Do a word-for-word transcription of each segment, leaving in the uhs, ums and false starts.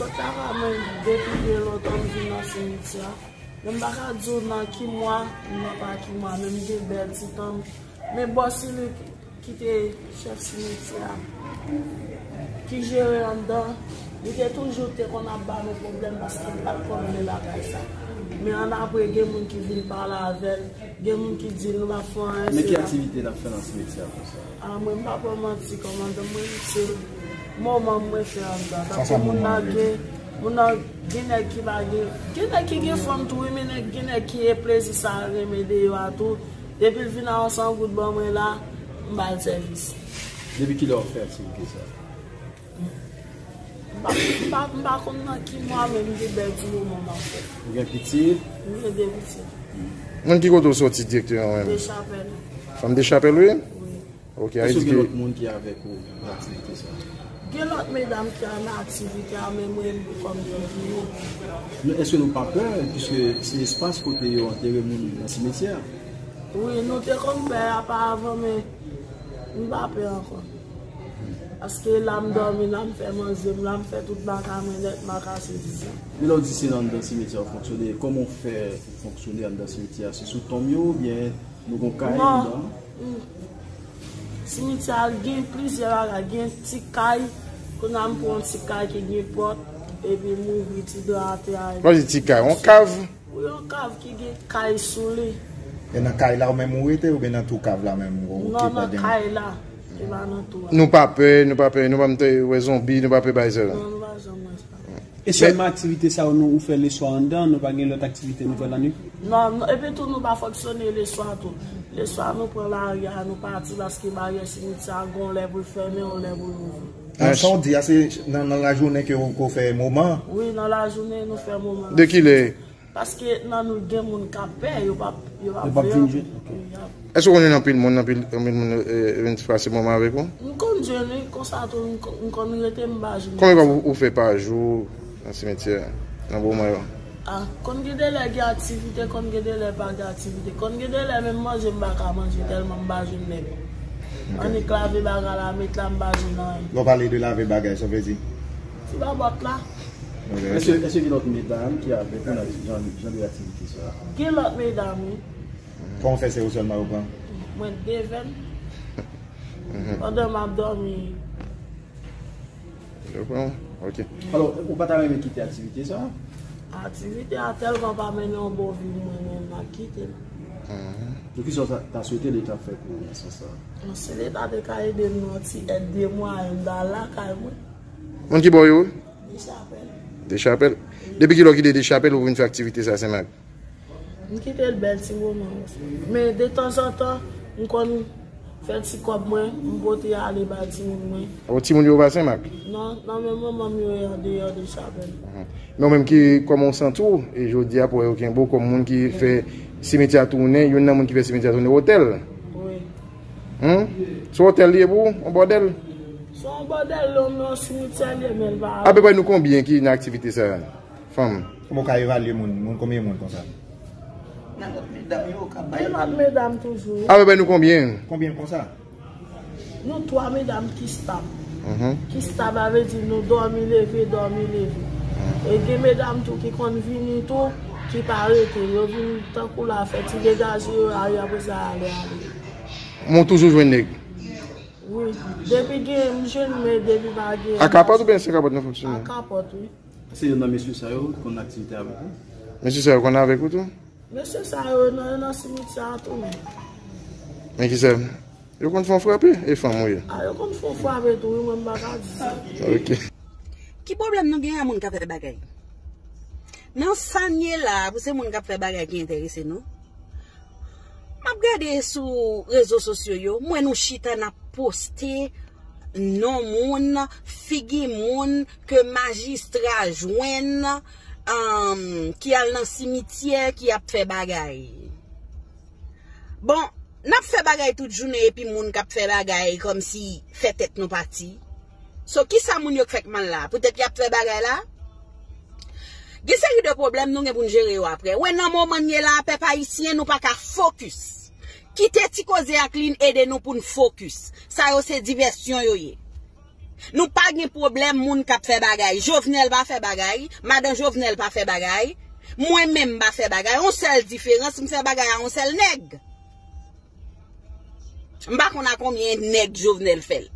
Sòt lakay mwen depi byen lontan m vin nan simityè a. Men m pa ka di w nan ki mwa, m nan pa ki mwa, men m gen bèl ti tan m. Men bòs li ki te chèf simityè a, ki jere anndan, li te toujou te konn ap ba nou pwoblèm paske l pa t konn men bagay sa. Men annapre, gen moun ki vin pale avè l, gen moun ki di l nou pa fè anyen. Men ki aktivite n ap fè nan simityè a konsa? A, mwen, m pa pran manti, kòmandan, mwen, se moman mwen fè anndan. Tankou moun nan gen, moun nan gen nèg ki pa gen, gen nèg ki gen fanm tou, wi, men nèg, gen nèg ki e plezi sa l renmen deyò a tou. Depi l vin a yon san goud ban mwen la, m ba l sèvis. Depi kilè w ap fè aktivite sa? M pa, m pa, m pa konn nan ki mwa, men m gen bèl ti moman m ap fè. Ou gen pitit? M gen de pitit. Moun ki kote w soti direkteman menm? Dechapèl. Fanm Dechapèl, wi? Wi. Ok, a di ke. Èske gen lòt moun ki avèk ou nan aktivite sa? Gen lòt medam ki nan aktivite a, men mwen, m kòm yon pionye. Men èske nou pa pè, piske se espas kote yo antere moun nan simityè a? Wi, nou te konn pè aparavan, men m pa pè ankò. Paske la m dòmi, la m fè manje m, la m fè tout bagay mwen nèt, m pa ka sezi sa. Men lè w di se nan anndan simityè w fonksyone, kòman w fè pou fonksyone anndan simityè a? Se sou tonm yo oubyen nou gon kay anndan? Non. Mm. Simityè a gen plizyè bagay, gen ti kay, kounye a m pran yon ti kay ki gen pòt, epi m ouvri ti dra atè a. Lè w di ti kay, yon kav? Wi, yon kav ki gen kay sou li. E nan kay la ou menm ou rete oubyen nan tou kav la menm ou okipe? Non, nan kay la. E pa nan tou a. Nou pa pè, nou pa pè, nou pa menm te wè zonbi, nou pa pè bagay sa yo. Non, nou pa janm wè sa. E sèlman aktivite sa yo nou ou fè leswa anndan, nou pa gen lòt aktivite nou fè lannwit? Non, non, epi tou nou pa fonksyone leswa tou. Leswa nou pran lari a, nou pati paske baryè simityè a gon lè pou l fèmen, yon lè pou l ouvri. An, sa w di a, se nan, nan lajounen ke w, ke w fè moman? Wi, nan lajounen nou fè moman. De kilè? Paske nan nou gen moun k ap pè, yo p ap, yo p ap vin jwenn. Èske w konn jwenn anpil moun, anpil, anpil moun, eh, vin pase moman avèk ou? M konn jwenn, wi, konsa tou, m konn, m konn rete, m pa jwenn. Konbyen fwa ou, ou fè pa jou nan simityè a, nan moman yo? A, konn gen de lè gen aktivite, konn gen de lè pa gen aktivite. Konn gen de lè menm manje m pa ka manje tèlman m pa jwenn nèg. Ok. Annik lave bagay la, met la, m pa jwenn anyen. Lè w pale de lave bagay, sa w vle di? Ti babòt la. Ok. Èske, èske gen lòt medam ki avèk ou nan jan, jan de aktivite sa? Gen lòt medam, wi. Kòman w fè se ou sèlman yo pran? Mwen devèn. Mhm. Pandan m ap dòmi. Yo pran w? Ok. Alò, ou pa ta renmen kite aktivite sa? Aktivite a tèlman pa mennen yon bon vi pou mwen, men m ap kite l. Mhm. Donk, kisa w ta, ta swete Leta fè pou ou nan sans sa? Bon, si Leta te ka ede m yon ti èd de mwayen, m ta al lakay mwen. Moun ki bò yo? Dechapèl. Dechapèl. Depi kilè w kite Dechapèl ou vin fè aktivite sa, Senmak? M kite l bèl ti moman. Men detanzantan, m konn fè ti kòb mwen, m pote ale ba timoun mwen. O, timoun yo pa Senmak? Non, nan men manman m yo ye andeyò Dechapèl. Mhm. Men ou menm ki, kòman w santi w, e jodi a pou wè yo kenbe w kòm moun ki fè simityè a tounen, youn nan moun ki fè simityè a tounen otèl? Wi. Hmm? Se otèl li ye pou ou? Yon bòdèl? Se yon bòdèl, non, men yon simityè li ye, men l pa. Apeprè nou konbyen ki nan aktivite sa a? Fanm. Kòman w ka evalye moun? Moun, konbyen moun konsa? Nan lòt medam yo ka bay. Gen lòt medam toujou, wi. Apeprè nou konbyen? Konbyen konsa? Nou twa medam ki stab. Mhm. Ki stab, sa vle di nou dòmi leve, dòmi leve. Mhm. E gen medam tou ki konn vini tou, ki pa rete. Yo vin tankou la, fè ti degaje yo, ale, apre sa ale, ale. Men w toujou jwenn nèg? Wi. Depi gen, m jwenn, men depi pa gen. A kapòt oubyen san kapòt nan fonksyone? A kapòt, wi. Se youn nan mesye sa yo konn aktivite avèk ou? Mesye sa yo konn avèk ou tou? Mesye sa yo nan, yo nan simityè a tou, men. Men ki sa? Yo konn fè w frape? E fanm ou ye? A, yo konn fè w frape tou, wi, mwen m pa ka di sa. Ok. Ki pwoblèm nou gen a moun k ap fè bagay? Nan sa n ye la a, pou se moun k ap fè bagay ki enterese nou. M ap gade sou rezo sosyo yo, m wè nou chita n ap poste non moun, figi moun ke majistra jwenn, um, ki al nan simityè, ki ap fè bagay. Bon, n ap fè bagay tout jounen epi moun k ap fè bagay kòmsi fè tèt nou pati. So, kisa moun yo k fèk mal la? Poutèt y ap fè bagay la? Gen seri de pwoblèm nou gen pou n jere yo aprè. Wè, nan moman n ye la a, pèp ayisyen, nou pa ka fokis. Kite Ti Koze ak Lynn ede nou pou n fokis. Sa yo se divèsyon yo ye. Nou pa gen pwoblèm moun k ap fè bagay. Jovenel pa fè bagay, madan Jovenel pa fè bagay, mwen menm m pa fè bagay. Yon sèl diferans, m fè bagay a yon sèl nèg. M pa konn a konbyen nèg Jovenel fè l.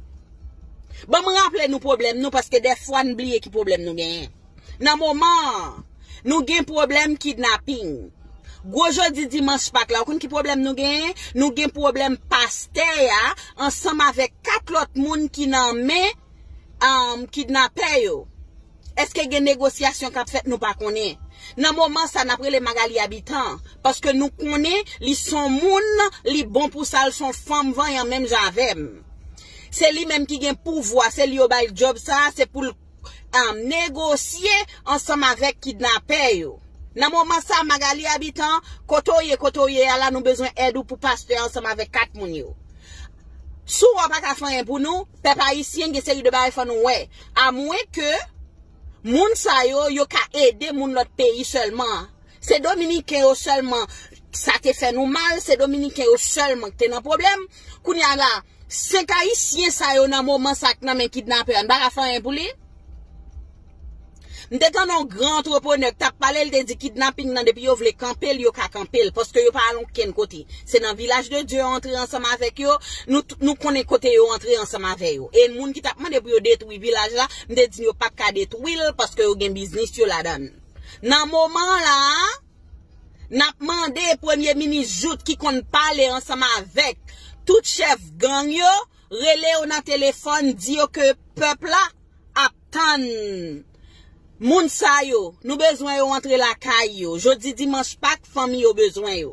Ban m raple nou pwoblèm nou, paske dèfwa n bliye ki pwoblèm nou genyen. Nan moman an, nou gen pwoblèm kidnaping. Gwo jodi dimanch Pak la, ou konn ki pwoblèm nou genyen? Nou gen pwoblèm pastè a ansanm avèk kat lòt moun ki nan men um, kidnapè yo. Èske gen negosyasyon k ap fèt? Nou pa konnen. Nan moman sa, n ap rele Magalie Habitant, paske nou konnen li s on moun, li bon pou sa, l s on fanm vanyan menm jan avè m. Se li menm ki gen pouvwa, se li yo bay djòb sa, se pou l um, negosye ansanm avèk kidnapè yo. Nan moman sa, Magalie Habitant, kote w ye, kote w ye a la, nou bezwen èd ou pou pastè ansanm avèk kat moun yo. Si w pa ka fè anyen pou nou, pèp ayisyen, gen seri de bagay fò nou wè. Amwen ke moun sa yo, yo ka ede moun lòt peyi sèlman. Se Dominiken yo sèlman sa te fè nou mal, se Dominiken yo sèlman ki te nan pwoblèm. Kounye a la, senk Ayisyen sa yo nan moman sa k nan men kidnapè a, n pa ka fè anyen pou li? M te tande yon gran antreprenè k t ap pale, l te di kidnaping nan, depi yo vle kanpe l, yo ka kanpe l, paske yo pa al okenn kote. Se nan Vilaj de Dye yo antre ansanm avèk yo, nou, nou konnen kote yo antre ansanm avè yo. E moun ki t ap mande pou yo detwi vilaj la, m te di yo p ap ka detwi l, paske yo gen biznis yo ladan l. Nan moman la a, n ap mande Premye Minis Jouthe ki konn pale ansanm avèk tout chèf gang yo, rele yo nan telefòn, di yo ke pèp la ap tann moun sa yo. Nou bezwen yo antre lakay yo. Jodi dimanch Pak, fanmi yo bezwen yo.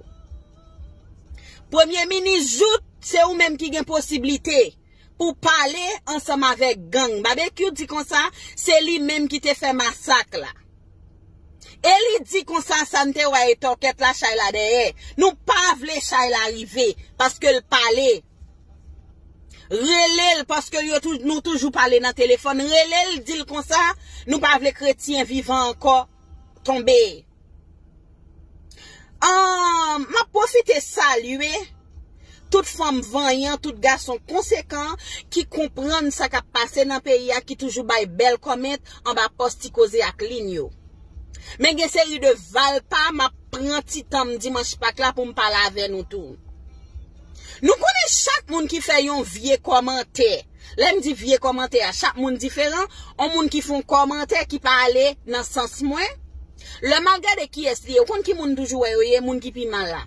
Premye Minis Jouthe, se ou menm ki gen posiblite pou pale ansanm avèk gang. Babekyou di konsa, se li menm ki te fè masak la. E li di konsa, sa n te wè e tòkèt la, chay la dèyè. Nou pa vle chay la rive, paske l pale. Rele l, paske yo tou, nou toujou pale nan telefòn. Rele l, di l konsa, nou pa vle kretyen vivan ankò tonbe. Ah, m ap pwofite salye tout fanm vanyan, tout gason konsekan ki konprann sa k ap pase nan peyi a, ki toujou bay bèl kòmèt anba pòs Ti Koze ak Lin yo. Men gen seri de valpa, m ap pran ti tan m dimanch Pak la pou m pale avè nou tou. Nou konnen chak moun ki fè yon vye kòmantè. Lè m di vye kòmantè a, chak moun diferan. On moun ki fè yon kòmantè ki pa ale nan sans mwen. Lè m al gade kiyès li ye, ou konn ki moun toujou wè yo ye, moun ki pi mal la.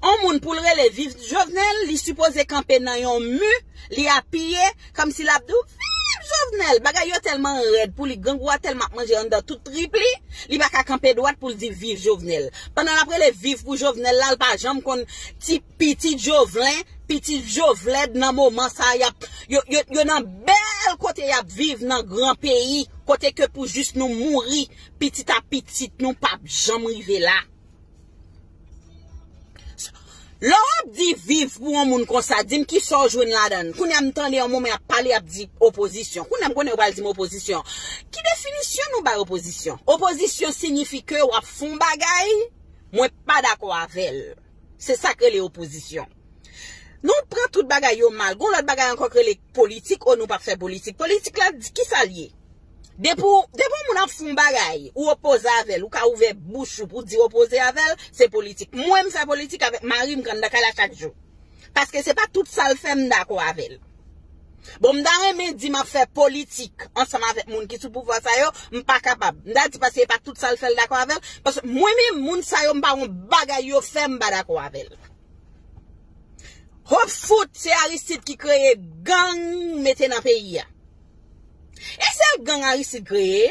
On moun pou l rele viv Jovenel, li sipoze kanpe nan yon mi, li apiye, kòmsi l ap di w, viv Jovenel! Bagay yo tèlman rèd pou li, grangou a tèlman ap manje anndan tout trip li, li pa ka kanpe dwat pou l di viv Jovenel. Pandan l ap rele viv pou Jovenel la, l pa janm konn ti pitit Jovelin, pitit Jovelèd nan moman sa a, y ap, yo, yo, yo nan bèl kote y ap viv nan gran peyi, kote ke pou jis nou mouri, pitit a pitit nou p ap janm rive la. Lè w ap di viv pou yon moun konsa, di m kisa w jwenn ladan l. Kounye a m tande yon moun y ap pale, y ap di opozisyon. Kounye a m konnen yo pral di m opozisyon. Ki definisyon nou bay opozisyon? Opozisyon siyifi ke w ap fè yon bagay, mwen pa dakò avè l. Se sa k rele opozisyon. Nou pran tout bagay yo mal. Gon lòt bagay ankò k rele politik, o nou p ap fè politik. Politik la, di kisa l ye? Depi w, depi yon moun ap fè yon bagay, ou opoze avè l, ou ka ouvè bouch ou pou di opoze avè l, se politik. Mwen, m fè politik avèk mari m, k anndan kay la chak jou. Paske se pa tout sa l fè m dakò avè l. Bon, m ta renmen di m ap fè politik ansanm avèk moun ki sou pouvwa sa yo, m pa kapab. M ta di paske se pa tout sa l fè l dakò avè l, paske mwen menm, moun sa yo, m pa gon bagay yo fè m pa dakò avè l. Hop fout, se Aristide ki kreye gang mete nan peyi a. E sèl gang Aristide kreye?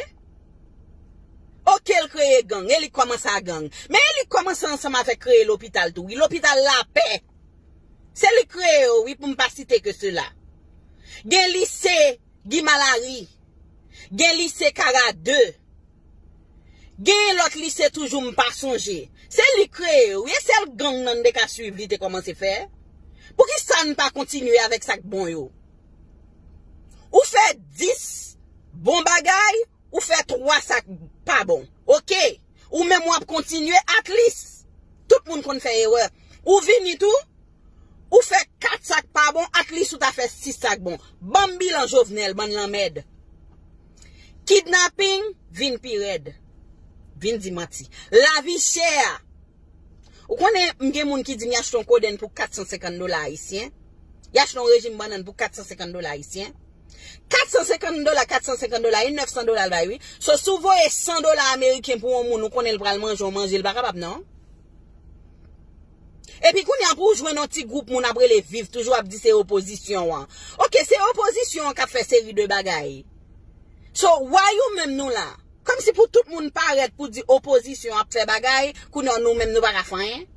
Oke, l kreye gang, e li k kòmanse a gang. Men e li k kòmanse ansanm avèk kreye lopital tou, wi, lopital Lapè. Se li k kreye yo, wi, pou m pa site ke sela. Gen lise Guy Malary. Gen lise Kara de. Gen lòt lise toujou m pa sonje. Se li k kreye yo, wi, e sèl gang nan n te ka swiv li te kòmanse fè. Poukisa n pa kontinye avèk sa k bon yo? Ou fè dis bon bagay, ou fè twa sa k pa bon. Oke. Ou menm w ap kontinye, at least. Tout moun konn fè erè. Ou vini tou, Ou fè kat sa k pa bon, at least ou ta fè sis sa k bon. Ban m bilan Jovenel, bann lanmèd. Kidnaping vin pi rèd. Vin di manti. Lavi chè a. Ou konnen, m gen moun ki di m y achte yon kodenn pou kat san senkant dola ayisyen. Y achte yon rejim bannann pou kat san senkant dola ayisyen. Kat san senkant dola, kat san senkant dola, e nèf san dola l bay, wi. So, si w voye san dola ameriken pou yon moun, ou konnen l pral manje yon manje, l pa kapab, non. Epi kounye a pou w jwenn yon ti gwoup moun ap rele viv, toujou ap di se opozisyon an. Oke, se opozisyon an k ap fè seri de bagay. So, why ou menm nou la? Kòmsi pou tout moun parèt pou di opozisyon ap fè bagay, kounye a nou menm nou pa ka fè anyen.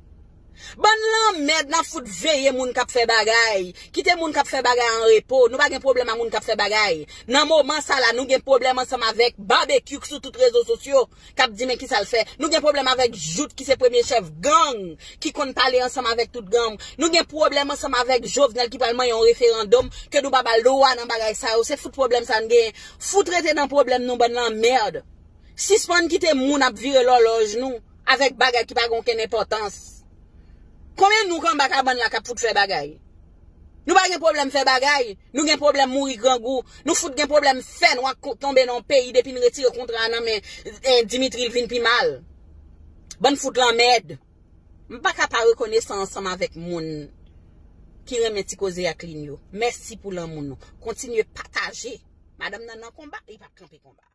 Bann lanmèd, n ap fout veye moun k ap fè bagay. Kite moun k ap fè bagay an repo. Nou pa gen pwoblèm a moun k ap fè bagay. Nan moman sa la, nou gen pwoblèm ansanm avèk Babekyou k sou tout rezo sosyo k ap di men kisa l fè. Nou gen pwoblèm avèk Jout ki se premye chèf gang ki konn pale ansanm avèk tout gang. Nou gen pwoblèm ansanm avèk Jovenel ki pral manyen yon referandòm ke nou pa ba l dwa nan bagay sa yo. Se fout pwoblèm sa n genyen. Fout rete nan pwoblèm nou, bann lanmèd. Sispann kite moun ap vire lòlòj nou avèk bagay ki pa gen okenn enpòtans. Konbyen nou k anba kabann la k ap fout fè bagay? Nou pa gen pwoblèm fè bagay. Nou gen pwoblèm mouri grangou. Nou fout gen pwoblèm fè nwa ko- tonbe nan yon peyi depi n retire kontra a nan men eh, Dimitri, l vin pi mal. Bann fout lanmèd. M pa ka pa rekonesan ansanm avèk moun ki renmen ti koze ak lin yo. Mèsi pou lanmou nou. Kontinye pataje. Madanm nan nan konba, li p ap kanpe konba.